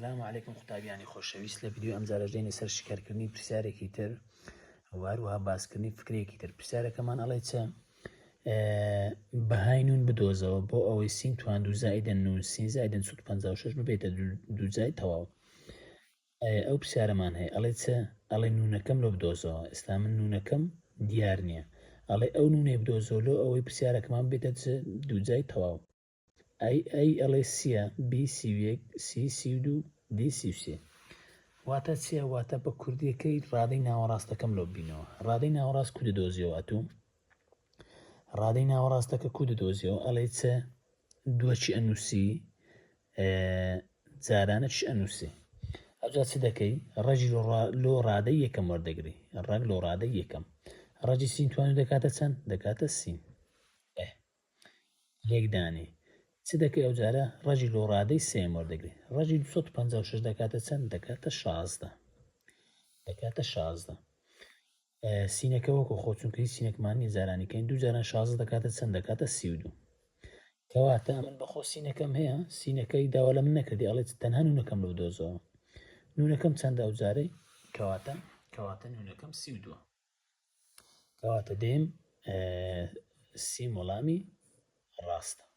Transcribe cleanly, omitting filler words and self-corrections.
سلام علیکم قوتابیانی خۆشەویست لە ڤیدیۆی ئەمجارەش دێینە سەر شیکارکردنی پرسیارێکی تر و هەروەها باسکردنی فکرەیەکی تر پرسیارەکەمان ئەڵێ چ بەهای نون بدۆزەوە بۆ ئەوەی سین توان دوو زائیدەن نون سین زائیدەن 156 ببێتە دووجای تەواو ئەو پرسیارەمان هەیە ئەڵێ چ ئەڵێ نونەکەم لۆ بدۆزەوە ئێستا من نونەکەم دیار نییە ئەڵێ ئەو نونەی بدۆزەوە لۆ ئەوەی پرسیارەکەمان بێتە چ دووجای تەواو ئەی A ئەڵێ سیە B 31 C 32 D 33 واتە چیە؟ واتە بە کوردیەکەی ڕادەی ناوەڕاستەکەم لۆ بینەوە ڕادەی ناوەڕاست کو دەدۆزیەوە ئەتوو ڕادەی ناوەڕاستەکە کو دەدۆزیەوە ئەڵێ چ دووە چی ئەنووسی جارانە چی ئەنووسی ئەوجا چ دەکەی ڕەجی لۆ ڕادەی یەکەم وەردەگری ڕەگ لۆ ڕادەی یەکەم ڕەجی سین توانو دەکاتە چەند دەکاتە سین لێکدانی چ دەکەی ئەو جارە ڕەجی لۆ ڕادەی سێیەم وەردەگری ڕەجی 256 دەکاتە چەند دەکاتە 16 دەکاتە 16 سینەکە وەکو خۆ چونکە هیچ سینەکمان نیە جارانی کەین دوو جاران 16 دەکاتە چەند دەکاتە 32 کەواتە من بەخۆ سینەکەم هەیە سینەکەی داوا لە من نەکردی ئەڵێت تەنها نونەکەم لەو دۆزەوە نونەکەم چەندە ئەو جارەی کەواتە کەواتە نونەکەم 32 کەواتە دێم سیم وەڵامی ڕاستە.